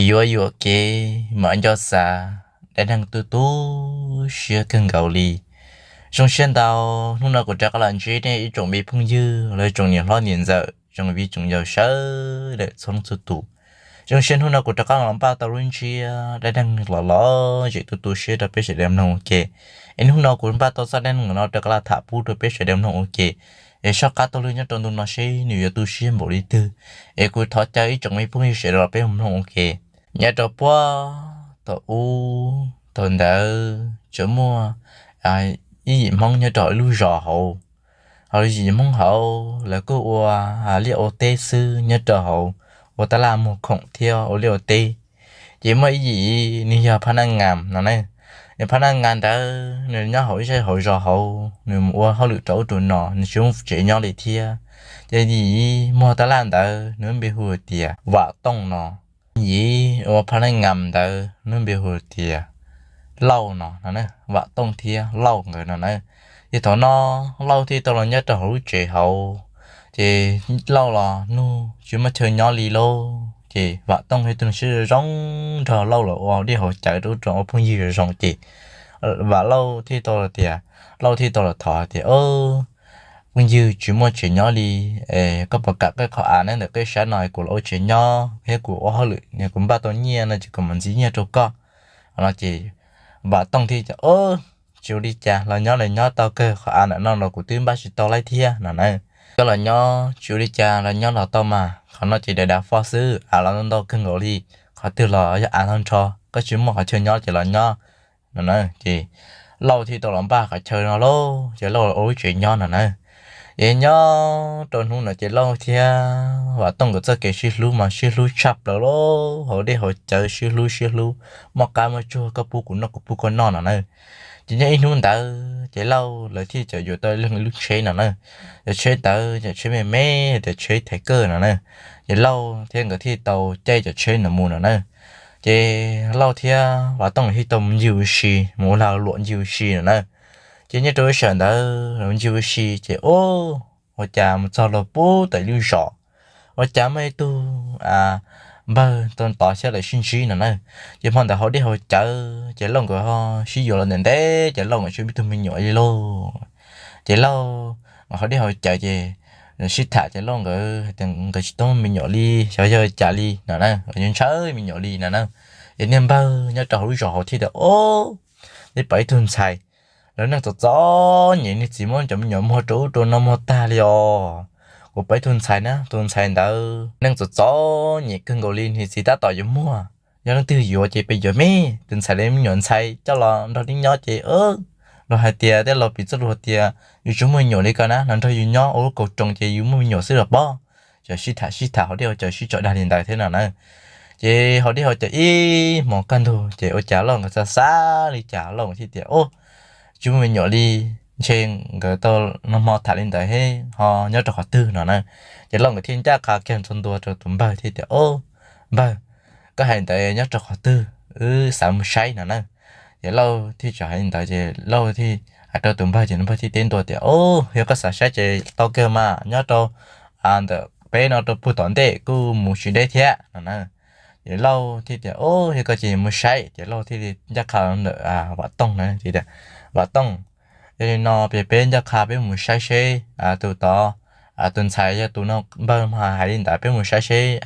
yuav yuam kev mam nco xav, dab neeg tu tu siab kawg nkaus li. Zoo siab ntau, hnub no kuv rov qab los ntsib nej ib tsoom me phooj ywg los tsoom niam hlob niam ntxawm tsoom viv tsoom yaus sawv daws txhua leej txhua tus. Zoo siab hnub no kuv rov qab los npaj tau lub ntsiab dab neeg los los zem tu tu siab rau peb sawv daws mloog ua ke. Es hnub no kuv npaj tau txoj dab neeg no rov qab los tham pub rau peb sawv daws mloog ua ke. Es soj qab taug lw nyob rau ntu no seb nws yuav tu siab npaum li twg. Es kuv thov caw ib tsoom me phooj ywg sawv daws los peb mloog ua ke. Nyob rau puag thaum ub thaum ntawd tsuas muaj ib yim Hmoob nyob rau hauv ib lub zos hauv. Hauv yim Hmoob hauv lawv kuj ua liaj ua teb xwb nyob rau hauv, ua tab laj muag khoom thiab ua liaj ua teb. Ces muaj ib yim nws yog phab naj ngas no na. Nws phab naj ngas ntawd nws nyob hauv ib zej hauv zos hauv, nws mus ua hauj lwm rau ub rau no, nws tsis muaj tsev nyob li thiab. Ces yim muag tab laj ntawd nws lub npe hu tias Vam Tooj no. Yim ua phab naj ngas ntawd lub npe hu tias Lauj no, Vam Tooj thiab Lauj nkawd no na. Ces thaum no Lauj thiaj tau los nyob rau hauv lub tsev hauv. Ces Lauj los nug tsis muaj chaw nyob li lauj, ces Vam Tooj thiaj tug siab zoo nrog Lauj los ua dej haus cawv rau ub rau no ua phooj ywg zoo zoo ces Vam Lauj thiaj tau tias, Lauj thiaj tau los thov tias, Phooj ywg, tsis muaj tsev nyob li, koj puas kam qhov av nyob ntawm qib sab no kuv los ua tsev nyob thiab kuv ua hauj lwm, kuv npaj tau nyiaj no ces kuv mam ntxiv nyiaj rau koj no. Ces Vam Tooj thiaj tias, Tsis ua li cas, los nyob los nyob tau kawg, qhov av ntawm no los kuv twb npaj tsis tau laib thiab no na. Koj los nyob tsis ua li cas, los nyob los tau mas, qhov no ces dav dav fo xwb, av los ntau kawg nkaus li, qhov twg los yog av nrho nrho, koj tsis muaj qhov chaw nyob ces los nyob no na. Ces Lauj thiaj tau los npaj qhov chaw no lauj, ces Lauj los ua lub tsev nyob no na. Ces nyob rau hnub no ces Lauj thiab Vam Tooj nkawd txoj kev sib hlub mas sib hlub tshaj plaws lauj, haus dej haus cawv sib hlub sib hlub, muaj qab muaj tsuag koj pub kuv noj kuv pub koj noj no na. Ces nyob ib hnub ntawd ces Lauj lawv thiaj txawm yuav tau lub tsheb no na. Cov tsheb ntawd cov tsheb me me, cov tsheb thaiv kawj no na. Ces Lauj thiab nkawd thiaj tau caij cov tsheb no mus no na. Ces Lauj thiab Vam Tooj thiaj tau mus ncig ua si, mus ua lag luam ncig ua si no na. Ces nyob rau lub sij hawm ntawd ncig ua si ces ua cas mus txog los puag tom ib lub zos, ua cas muaj ib tug npawg tau tod xyab lawv sib ntsib no na. Ces hmo ntawd haus dej haus cawv ces Lauj nkawd ho sib yuav los ntev ntev ces Lauj nkawd tsis muaj ib tug me nyuam li lauj. Ces Lauj nkawd haus dej haus cawv ces sib tham ces Lauj nkawd hais tias nkawd tsis tau me nyuam li, xyov yog cas li no na, nkawd ntshaw me nyuam li no na. Ces niag npawg nyob rau hauv lub zos hauv thiaj tias, Ob, peb pom ib tug ntxhais, lawv neej txom txom nyem, niag txiv muab cov me nyuam muag rau ub rau no muag tag li os. Kuv pom ib tug ntxhais na, tus ntxhais ntawd neej txom txom nyem kawg nkaus li, niag txiv tab tom yuav muag, yog leej twg yuav ces peb yuav me. Tus ntxhais li me nyuam ntxhais coj los nrog neb nyob ces los hais tias tej laus piv txoj lus hais tias yus tsis muaj me nyuam li ko na, los nrog yus nyob ua lub kaus roos ces yus muaj me nyuam xwb los pob. Ces sib tham sib tham haus dej haus cawv sib tso dag li ntawd thiab no na. Ces haus dej haus cawv ib hmos kaj ntug ces ua cas Lauj nkawd xav xav li cas Lauj nkawd thiaj tias, Ob, tsis muaj me nyuam li, ntshe nkawd tau noj hmo tham li ntawd thiab ho nyob rau qhov twg no na. Ces Lauj nkawd thiaj ncaj qha kiag txog ntua rau tus npawg thiaj tias, Ob, npawg, koj hais ntawd nyob rau qhov twg, wb xav mus saib no na. Ces Lauj thiaj tau hais li ntawd ces Lauj thiaj hais rau tus npawg ces tus npawg thiaj teb ntua tias, Ob, yog koj xav saib ces tau kawg mas, nyob rau ntawm peb no rau puag tom ntej kuj mus tsis deb thiab no na. Ces Lauj thiaj tias, Ob, yog koj ces mus saib. Ces Lauj thiaj li ncaj qha ntawm Vam Tooj na tias, Vam Tooj, yog li no ces peb ncaj qha peb mus saib seb tus tod, tus ntxhais yog tus no, npawg hais li ntawd, peb mus saib seb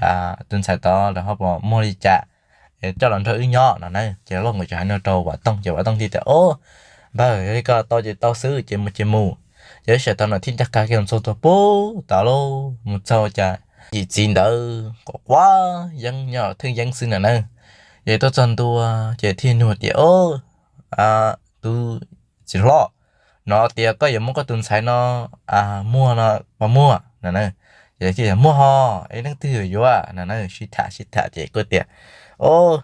tus ntxhais tod lawv ho puas muag li cas, coj los nrog wb nyob no na. Ces Lauj nkawd txawm hais no rau Vam Tooj ces Vam Tooj thiaj tias, Ob, npawg, yog li ko tau ces tau xwb, ces mus ces mus. Ces lub sij hawm thaum no thiaj ncaj qha kiag mus txog rau puag tom lawm, mus txog cas yim txiv ntawd quav quav yeeb nyob thwj yeeb xwb no na. Ces tuaj txog ntua ces thiaj nug tias, Ob, tus txiv hlob, no tias koj yuav muab koj tus ntxhais no muag no puas muaj no na? Ces thiaj tias, Muaj ho, es leej twg yuav yuav no na? Sib tham sib tham ces kuj tias, Ob,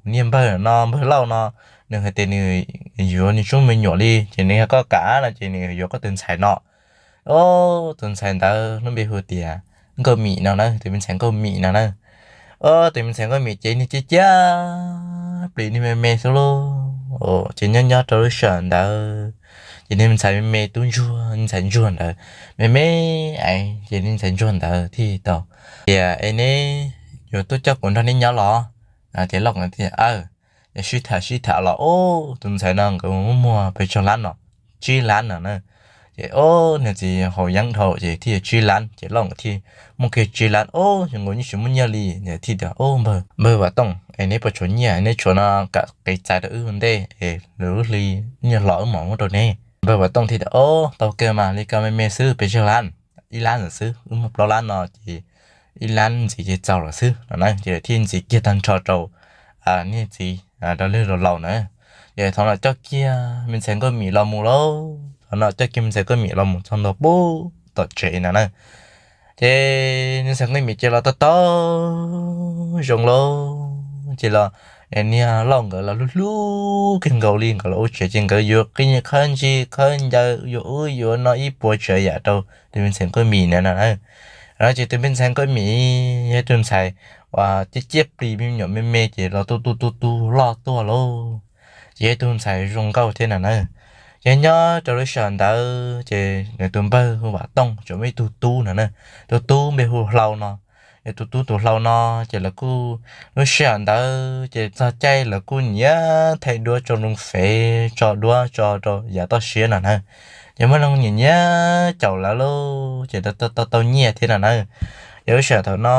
niag npawg no, npawg Lauj no, nws hais tias nws yuav nws tsis muaj me nyuam li ces nws yog koj kam no ces nws yuav koj tus ntxhais no. Ob, tus ntxhais ntawd lub npe hu tias Nkauj Mim no na, tus me ntxhais Nkauj Mim no na. Ob, tus me ntxhais Nkauj Mim ces niag ciaj ciaj plis, niag me me xwb lauj. Ces nyob nyob rau lub sij hawm ntawd ces niag me ntxhais me me tub ntsuag, ntxhais ntsuag ntawd me me, ces niag ntxhais ntsuag ntawd thiaj tau tias, Es neb yuav tuaj coj kuv nrog neb nyob los? Ces Lauj nkawd thiaj, ces sib tham sib tham los ub, tus ntxhais no nkawd muaj muag pes tsawg lab no, tsib lab no na. Ces ub, niag txiv haus yeeb dhau ces thiaj yuav tsib lab, ces Lauj nkawd thiaj muaj kiag tsib lab. Ub, ces nkawd yeej tsis muaj nyiaj li, thiaj tias, Ub, npawg, npawg Vam Tooj, es neb puas tshuav nyiaj, neb tshuav no kam qiv txais rau wb ua ntej es lwm lub hli nyiaj hlob wb mam muab rau neb. Npawg Vam Tooj thiaj tias, Ub, tau kawg mas, li ko me me xwb, pes tsawg lab? Ib lab ntawd xwb, wb muaj plaub lab no ces ib lab ntxiv ces txaus lawm xwb no na. Ces lawv thiaj ntxiv kiag tag nrho rau niag txiv rau lwg laus laus na. Ces thaum no coj kiag me ntxhais Nkauj Mim los mus lauj, thaum no coj kiag me ntxhais Nkauj Mim los mus txog ntua pub tom tsev no na. Ces me ntxhais Nkauj Mim ces los tau tau zoo lauj, ces los niag Lauj nkawd los hlub hlub kawg nkaus li, nkawd los ua tsev ces nkawd yuav qhib khawb ntsis khawb ncaws, yuav ub yuav no ib puas tsav yam rau tus me ntxhais Nkauj Mim na no na. Ces tus me ntxhais Nkauj Mim yog tus ntxhais uas ciaj ciaj plis, me nyuam me me ces los tu tu tu tu loj tuaj lauj. Ces yog tus ntxhais zoo nkauj thiab no na. Ces nyob rau lub sij hawm ntawd ces nws tus npawg Vam Tooj tseem muaj ib tug tub no na. Tus tub npe hu Hlau no. Yog tus tub tus Hlau no ces lawv kuj, lub sij hawm ntawd ces txog caij lawv kuj nyiam thaij duab tso loo fev, tso duab tso rau yav toj siab no na. Ces muaj neeg nyiam nyiam caum lawv lauj, ces tau tau nyiaj thiab no na. Ces lub sij hawm thaum no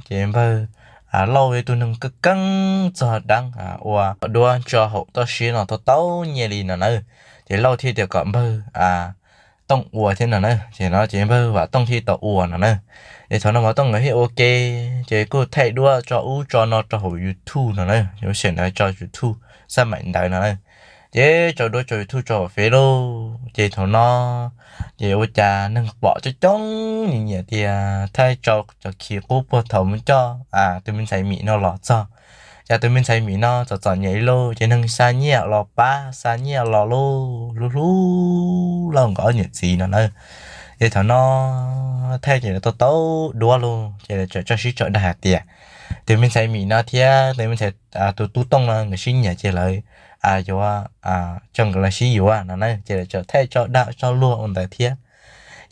ces npawg Lauj yog tus neeg keej keeb txog dab ua duab tso hauv toj siab no tau tau nyiaj li no na. Ces Lauj thiaj tias kom npawg Tooj ua thiab no na, ces no ces npawg Vam Tooj thiaj tau ua no na. Ces thaum no Vam Tooj nkawd thiaj ua ke, ces kuj thaij duab tso ub tso no rau hauv YouTube no na, lub sij hawm ntawd tso YouTube xab maim ntawd no na. Ces tso duab tso YouTube tso hauv fev lauj, ces thaum no ces ua cas neeg pom coob coob nyiam nyiam tias thaij tso cov khi qub puag thaum mus coj tus me ntxhais Mim no los txog. Cas tus me ntxhais Mim no txom txom nyem li lauj, ces neeg xa nyiaj los pab, xa nyiaj los lauj, hlub hlub Lauj nkawd ob niam txiv no na. Ces thaum no thaij ces lawv tau tau duab lauj, ces lawv txawm tso sib tso dag hais tias tus me ntxhais Mim no thiab tus me ntxhais, tus tub Tooj no nkawd sib nyiam ces lawv yuav, coj nkawd los sib yuav no na, ces lawv txawm thaij tso dag tso luag ua ntawd thiab.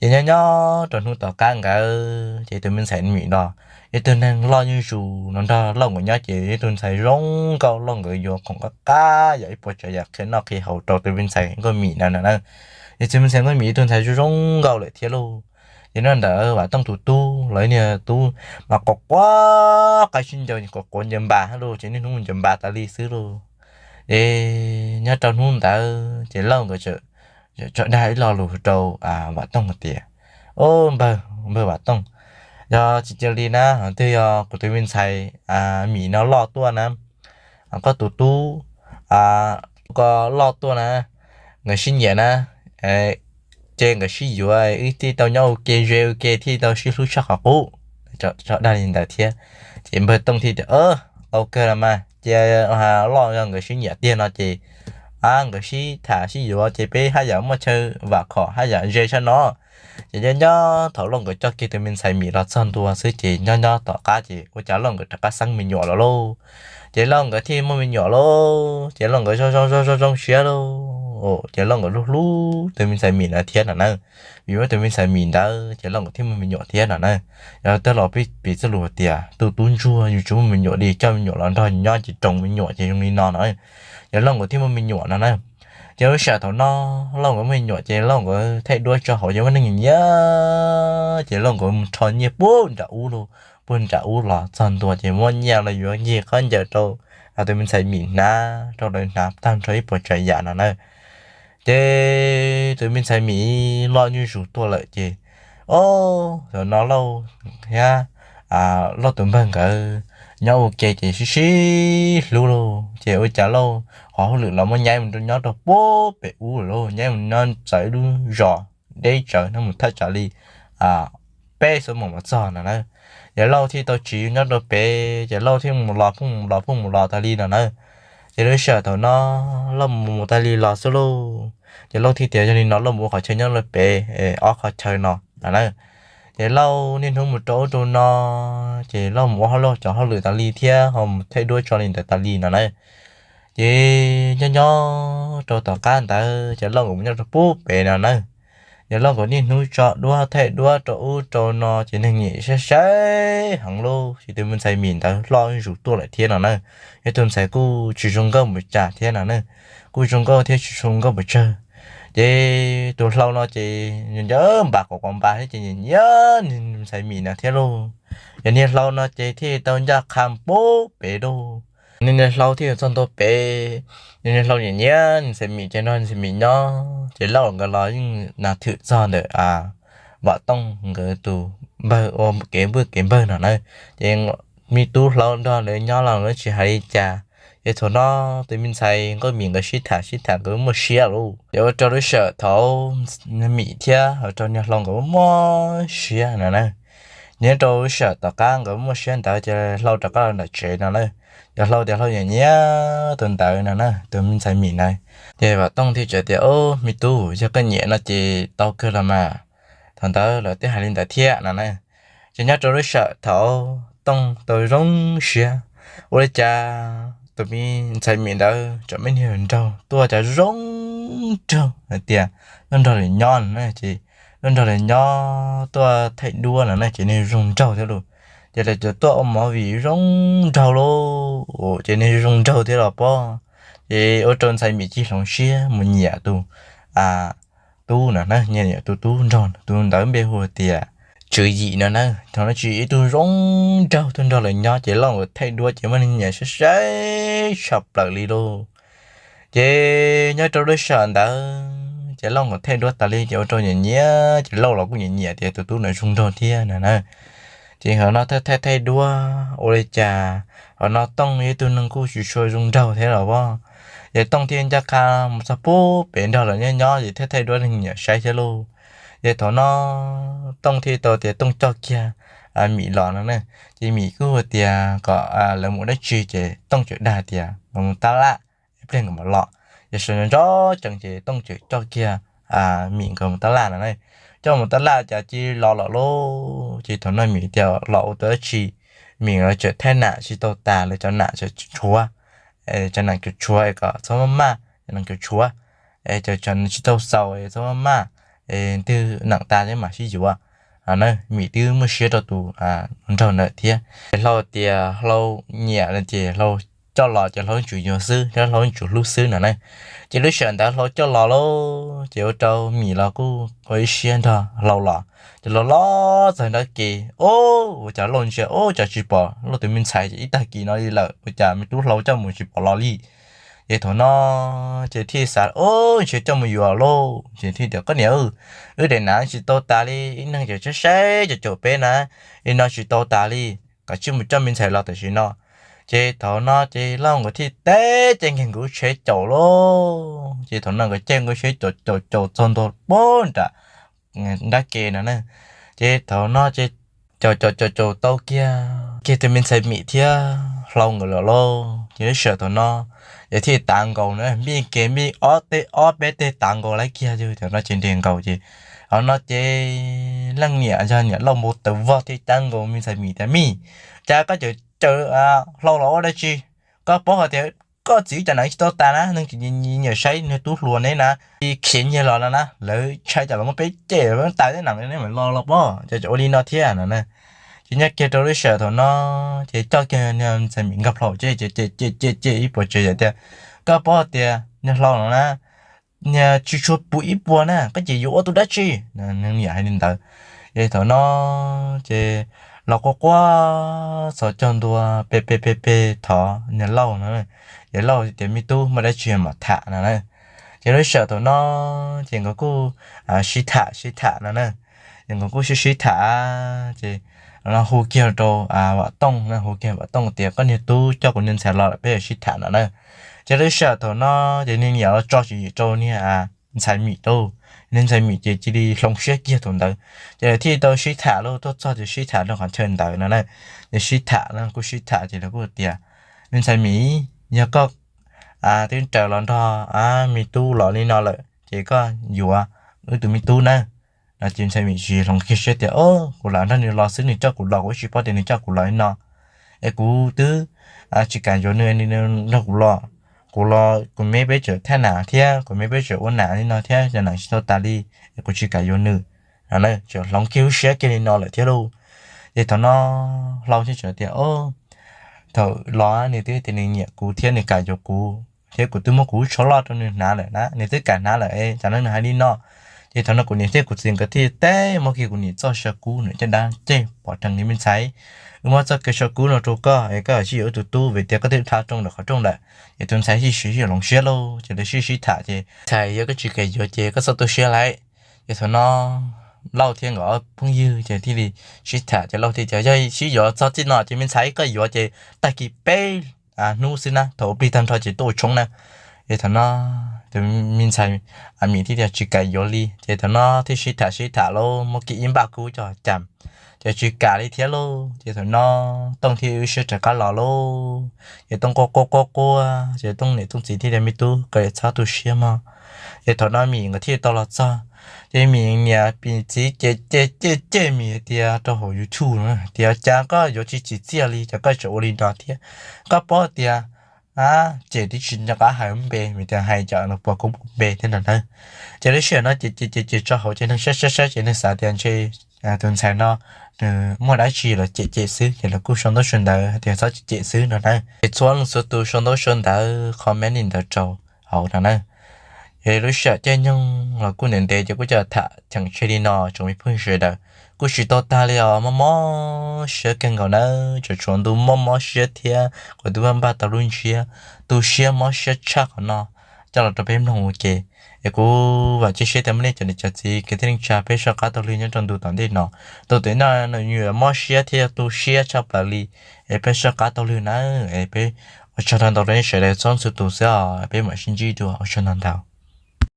Ces nyob nyob rau hnub tom qab ntawd ces tus me ntxhais Mim no yog tus neeg loj zuj zus no nrog Lauj nkawd nyob ces yog tus ntxhais zoo nkauj, Lauj nkawd yuav khoom qab qab yam ib puas tsav yam qhia noj qhia haus rau tus me ntxhais Nkauj Mim no na. Ces tus me ntxhais Nkauj Mim yog tus ntxhais zoo zoo nkauj lawm thiab lauj. Ces nyob ntawm Vam Tooj tus tub los niag tub mas quav quav qaib sib ncaws, quav quav ncaws npas lauj, ces niaj hnub ncaws npas tas li xwb lauj. Ces nyob rau hnub ntawd ces Lauj nkawd txawm tso dag ib lo lus rau Vam Tooj hais tias, Au npawg, npawg Vam Tooj, yog tsis cia li na, ho twb yog kuv tus me ntxhais Mim no loj tuaj na, koj tus tub, koj loj tuaj na, nkawd sib nyiam na, ces nkawd sib yuav, wb thiaj tau nyob ua ke ze ua ke, thiaj tau sib hlub tshaj qhov qub. Tso dag li ntawd thiab. Ces npawg Tooj thiaj tias, Tau kawg los mas, cia loj yog nkawd sib nyiam tiag no ces nkawd sib tham sib yuav ces peb haj yam muaj chaw vam khom haj yam ze tshaj no. Ces nyob nyob thaum Lauj nkawd coj kiag tus me ntxhais Mim los txog ntua xwb ces nyob nyob tom qab ces ua cas Lauj nkawd rov qab xeeb me nyuam los lauj. Ces Lauj nkawd thiaj muaj me nyuam lauj, ces Lauj nkawd zoo zoo zoo zoo siab lauj. Ces Lauj nkawd hlub hlub tus me ntxhais Mim ntawd thiab no na. Vim muaj tus me ntxhais Mim ntawd ces Lauj nkawd thiaj muaj me nyuam thiab no na. Yog tag los peb piv txoj lus tias tus tub ntsuag yus tsis muaj me nyuam li, coj me nyuam los nrog nyob ces roos me nyuam ces zoo li no no. Ces Lauj nkawd thiaj muaj me nyuam no na. Ces lub sij hawm thaum no Lauj nkawd muaj me nyuam ces Lauj nkawd thaij duab tso hauv ces muaj neeg nyiam nyiam, ces Lauj nkawd mus rho nyiaj puag nram ub lauj, puag nram ub los txog ntua ces muab nyiaj los yuav ncig qhov ncaws rau tus me ntxhais Mim hnav, rau lawv hnav tag nrho ib puas tsav yam no na. Ces tus me ntxhais Mim loj zuj zus tuaj lawm ces, o, thaum no Lauj thiab Lauj tus npawg nkawd nyob ua ke ces sib sib hlub lauj, ces ua cas Lauj qhov hauj lwm los muab nyaib mus nyob rau puag pem ub lauj, nyaib mus nyob txawv ib lub zos deb tsawv no mus thaj tsam li peb xuab moos los txog no na. Ces Lauj thiaj tau tsiv nyob rau pem, ces Lauj thiaj mus los phooj mus los phooj mus los tas li no na. Ces lub sij hawm thaum no Lauj mus mus tas li los xwb lauj, ces Lauj thiaj tias yog li no Lauj mus ua qhov chaw nyob rau pem ob qhov chaw no no na. Ces Lauj niaj hnub mus rau ub rau no, ces Lauj mus ua hauj lwm cov hauj lwm tas li thiab ho mus thaij duab tso li ntawd tas li no na. Ces nyob nyob rau tom qab ntawd ces Lauj nkawd mus nyob rau puag pem no na. Niam loj nkawd niaj hnub tso duab thaij duab rau ub rau no ces neeg nyiam saib saib heev lauj. Ces tus me ntxhais Mim ntawd loj zuj zus tuaj lawm thiab no na. Yog tus ntxhais kuj tsis zoo nkauj npaum cas thiab no na, kuj zoo nkauj thiab tsis zoo nkauj pes tsawg. Ces tus hlau no ces nco nco npam quav quav npam thiab ces nyiam nyiam ntxhais Mim no thiab lauj. Yog niag hlau no ces thiaj tau ncaj qha pub pem lauj. Niag hlau thiaj txog ntua pem, niag hlau nyiam nyiam ntxhais Mim ces nrog ntxhais Mim nyob ces Lauj nkawd los yeej nag thwm txog ntawm Vam Tooj nkawd tus npawg ua kev npwj kev npawg no na. Ces me tub hlau nrog lawv nyob los lawv tsis hais li cas. Ces thaum no tus me ntxhais nkauj Mim nkawd sib tham sib tham nkawd muaj siab lauj. Ces ua rau lub sij hawm thaum Mim thiab ua rau niag hlau nkawd muaj siab no na. Nyob rau lub sij hawm tom qab nkawd muaj siab ntawd ces hlau rov qab los nram tsev no na. Ces hlau tias hlau nyiam nyiam tus ntawd no na, tus me ntxhais Mim ntawd. Ces Vam Tooj thiaj teb tias, Au, me tub, yog koj nyiam no ces tau kawg los mas. Thaum ntawd lawv twb hais li ntawd thiab no na. Ces nyob rau lub sij hawm thaum Tooj tau zoo siab, ua li cas tus me ntxhais Mim ntawd tseem muaj niag hluas nraug tuaj cas zoo nraug hais tias tuaj nrog lawv nyob no na. Ces tuaj nrog lawv nyob tuaj thaij duab no na ces niag zoo nraug thiab lauj. Ces lawv cov tuaj ua movie zoo nraug lauj, ces niag zoo nraug thiab los pob. Ces ua rau ntxhais Mim cia li hloov siab mus nyiam tus tub no na, nyiam tus tub nraug, tus ntawd npe hu tias Tswv Yim no na. Thaum no Tswv Yim ib tug zoo nraug tuaj nrog lawv nyob ces Lauj nkawd thaij duab ces muaj neeg nyiam saib saib tshaj plaws li lauj. Ces nyob rau lub sij hawm ntawd ces Lauj nkawd thaij duab tas li ces ua rau nyiam nyiam ces Lauj los kuj nyiam nyiam tias tus tub no zoo nraug thiab no na. Ces hov no thaij thaij duab ua li cas, hov no Tooj yog ib tug neeg kuj tsis tshua zoo nraug thiab los pob. Ces Tooj thiaj ncaj qha mus txog pub pem nrog lawv nyob nyob ces thiaj thaij duab neeg nyiam saib thiab lauj. Ces thaum no Tooj thiaj tau tias Tooj coj kiag Mim los no na. Ces Mim kuj tias kom lawv mus dab tsi ces Tooj txawm dag tias nkawd mus tab laj, ib pliag nkawd mam los. Ces sawv ntxov tsees ces Tooj txawm coj kiag Mim nkawd mus tab laj no na. Coj mus tab laj cas cia li los lawm lauj. Ces thaum no Mim tias los ua tus dab tsi, Mim lawv tseem thaij nam tsis tau tas, lawv cov nam tseem tshuav, cov nam tseem tshuav es kom txhob maj maj, cov nam tseem tshuav, cov tsis tau xaus txhob maj maj, twg nam tas thiab mam sib yuav. Mim twb muaj siab rau tus nraug ntawd thiab. Ces Hlau tias Hlau nyiam no ces Hlau coj los ces Hlau tsum yuav xwb, Hlau tsum hlub xwb no na. Ces lub sij hawm ntawd Hlau coj los lauj, ces ua rau Mim los kuj ua ib siab nrog Hlau los. Ces los los txog nrab ke, ua cas Lauj ntsia ua cas tsis pom Lauj tus me ntxhais ces ib tag kis no li lawm, ua cas me tub Hlau coj mus tsis pom los li. Ces thaum no ces thiaj xav, Ub, ntshe coj mus yuav lauj. Ces thiaj tias, Koj niam, wb daim nam tsis tau tas li, ib neeg ces saib saib caum caum peb na, li no tsis tau tas li, kom tsij mus coj me ntxhais los tam sim no. Ces thaum no ces Lauj nkawd thiaj teb caij nkaus nkawd tsheb caum lauj. Ces thaum no nkawd caij nkawd tsheb caum caum caum txog ntua pem nram nrab ke no na. Ces thaum no ces caum caum caum caum tau kiag kiag tus me ntxhais Mim thiab Hlau nkawd lawm lauj. Ces lub sij hawm thaum no ces thiaj tav nkaus na, npij ke npij ob teg ob peb teg tav nkaus lawm kiag, thaum no ces nres nkaus ces, thaum no ces leej niam yog niam Lauj npau taws vog thiaj cab nkaus me ntxhais Mim tias, Mim, cas koj caum caum Hlau los ua dab tsi? Koj paub hais tias koj txiv cov nam tsis tau tas na, neeg tsis nyiam saib niag tub hluas neb na, khiav nyiag los no na, lawv ntshai tsam los muab peb cem tas tej nam ne, mam los los pob, cas ua li no thiab no na. Ces nyob kiag rau lub sij hawm thaum no ces coj kiag niag ntxhais Mim nkag plhaum ces cem cem cem cem ib puas tsav yam tias, Koj paub tias niag Hlau no na, niag tsis tshua pum ib puas na, koj ces yuav ua tus dab tsi? Niam hais li ntawd. Ces thaum no ces los quaj quaj txhos caug ntua pe pe pe pe thov niag Lauj no. Ces Lauj tias, Me tub, muaj dab tsi mam tham no na. Ces lub sij hawm thaum no ces nkawd kuj sib tham sib tham no na. Ces nkawd kuj sib sib tham, ces no hu kiag rau Vam Tooj, hu kiag Vam Tooj tias, Koj niag tub, coj kuv niag ntxhais los lawm peb yuav sib tham no na. Ces lub sij hawm thaum no ces niag niam los tso tswv yim rau niag ntxhais Mim rau. Niag ntxhais Mim ces cia li hloov siab kiag thaum ntawd. Ces lawv thiaj tau sib tham lauj, tuaj txog ces sib tham rau qhov chaw ntawd no na. Ces sib tham no kuj sib tham ces lawv kuj tias, Me ntxhais Mim, yog koj twb raws los nrog me tub los li no lawm ces koj yuav wb tus me tub na. No ces ntxhais Mim tsis hloov kiag siab tias, Kuv lam nrog nws los xwb, nws coj kuv los, kuv tsis paub tias nws coj kuv los li no, es kuv twb tsis kam yuav nws, nws nrog kuv los. kuv los kuv me peb tseem thaj nam thiab, kuv me peb tseem ua nam li no thiab, cov nam tsis tau tas li, kuv tsis kam yuav nws. Tseem hloov kiag lub siab kiag li no lawm thiab lauj. Ces thaum no Hlau thiaj teb tias, Thaum los nws twb tias nws nyiam kuv thiab nws kam yuav kuv thiab kuv twb muab kuv lub tsho loj rau nws hnav lawm na, nws twb kam hnav lawm, tam no nws hais li no. Ces thaum no kuv niam thiab kuv txiv nkawd thiaj teb muab kiag kuv niam txoj saw kub no caj dab ceg pov rhees li, Me ntxhais, wb muab txoj kev saw kub no rau koj es koj sib yuav wb tus tub vim tias koj twb dhau rooj ntawm qhov rooj lawm. Ces tus ntxhais thiaj sib yuav hloov siab lauj, ces lawv sib sib tham ces, Ntxhais, yog koj tsis kam yuav ces koj txhob tu siab lauj. Ces thaum no Lauj thiab nkawd ob phooj ywg ces thiaj li sib tham ces Lauj thiaj tias, Yog sib yuav txog txij no ces me ntxhais koj yuav ces tag kis peb hnub xwb na, thaum ua plig tag nrho ces tuaj ua tshoob na. Ces thaum no tus me ntxhais Mim thiaj tias tsis kam yuav li. Ces thaum no thiaj sib tham sib tham lauj, muab kiag ib npaj kub coj cam, ces tsis kam li thiab lauj. Ces thaum no Tooj thiaj wb siab rov qab los lauj. Ces Tooj quaj quaj quaj quaj, ces Tooj niam Tooj txiv thiaj tias, Me tub, koj txhob tu siab mog. Ces thaum no Mim nkawd thiaj tau los txog, ces Mim niam Mim txiv cem cem cem cem Mim tias rau hauv YouTube no tias, Cas koj yuav tsis tsim txiaj li, cas koj tseem ua li no thiab? Koj paub tias cem twb tsis nco qab hais lub npe, vim tias hais cov no puas koob puas npe thiab no na. Ces lub sij hawm no ces cem cem cem tso hauv ces neeg saib saib saib ces neeg xav tias ntshe tus ntxhais no nws muaj dab tsi los cem cem xwb, ces lawv kuj sau ntaub sau ntawv tias txhob cem cem xwb no na. Ces txhua leej txhua tus sau ntaub sau ntawv comment li ntawd rau hauv no na. Ces lub sij hawm caij nyoog los kuj ntev ntev ces kuj coj tham cheem tseg li no tsoom me phooj ywg sawv daws. Kuj tsis tau tag li os, mob mob siab kawg nkaus nawb, tseem tshuav ntu mob mob siab thiab kuv twb npaj tau lub ntsiab tu siab mob siab tshaj qhov no coj los rau peb mloog ua ke. Es kuv vam thiab cia siab tias muaj nej cov niam cov txiv kwv tij neej tsa peb soj qab taug lw nyob rau ntu tom ntej no. Ntu tom ntej no nws yuav mob siab thiab tu siab tshaj plaws li, es peb soj qab taug lw nawb. Es peb ua tsaug ntau ntau rau nej sawv daws txhua leej txhua tus xwb os, peb mam sib ntsib dua, ua tsaug ntau ntau.